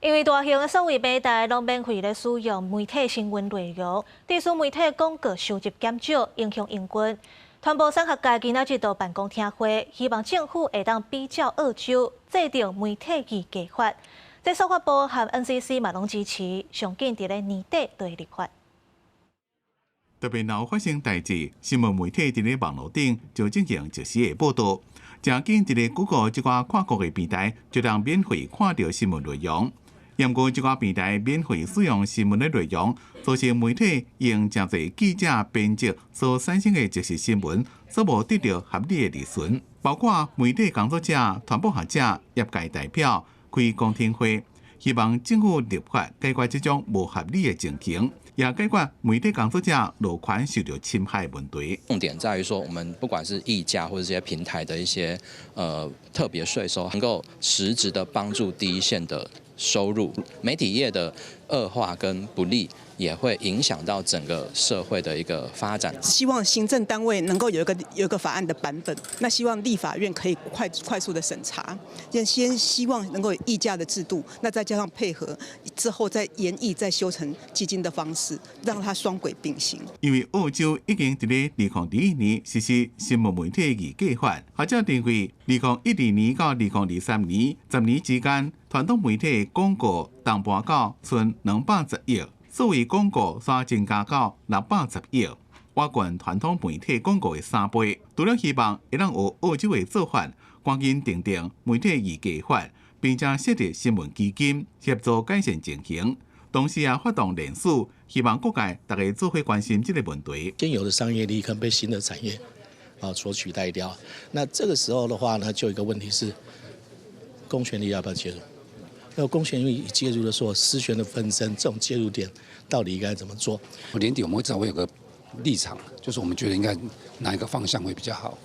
因為大型的數位平台攏免費咧使用媒體新聞內容，致使媒體廣告收入減少，影響營運。傳播產學界今仔日就辦公聽會，希望政府會當比照澳洲制定媒體議價法。這數發部和 NCC 嘛攏支持，上緊佇咧年底就會立法。特別若有發生代誌，新聞媒體佇咧網路頂就進行即時的報道。誠緊佇咧 Google 這寡跨國的平台，就通免費看著新聞內容。毋過這寡平台免費使用新聞的內容，造成媒體用誠濟記者編輯所產生的即時新聞，所無得著合理的利潤。包括媒體工作者、傳播學者、業界代表開公聽會，希望政府立法解決這種無合理的情形，也解決媒體工作者勞權受著侵害問題。重點在於說，我們不管是議價或者這些平台的一些特別稅收，能夠實質的幫助第一線的收入。媒體業的惡化跟不利，也會影響到整個社會的一個發展。希望行政單位能夠有一個法案的版本，那希望立法院可以快速的審查。先希望能夠有議價的制度，那再加上配合之後再研議再修成基金的方式，讓它雙軌並行。因為澳洲已經佇咧2021年實施新聞媒體議價法，學者認為2012年到2023年10年之間，傳統媒體廣告重搬到賰210億，數位廣告煞增加到610億，倚近傳統媒體廣告的3倍。除了希望會當學澳洲的做法，趕緊訂定媒體議價法，並且設立新聞基金協助改善情形。同時也發動聯署，希望各界逐家做伙關心這個問題。現有的商業利益可能被新的產業所取代掉。那這個時候的話呢，就有一個問題是，公權力要不要介入？那公權力介入的時候，私權的紛爭，這種介入點到底應該怎麼做？年底我們會至少會有個立場，就是我們覺得應該哪一個方向會比較好，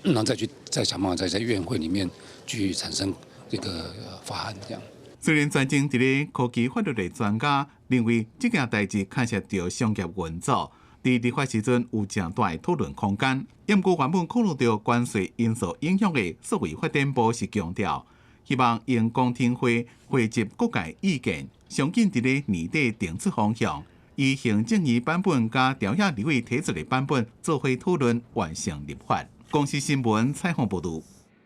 然後再去再想辦法再在院會裡面去產生這個法案，這樣。雖然專精佇咧科技法律的專家認為，這件代誌牽涉著商業運作，佇立法時陣有誠大的討論空間。毋過原本考慮著關稅因素影響的數位發展部是強調，希望用公聽會匯集各界意見，上緊佇咧年底定出方向，以行政院版本佮朝野立委提出的版本做伙討論，完成立法。公視新聞採訪報導。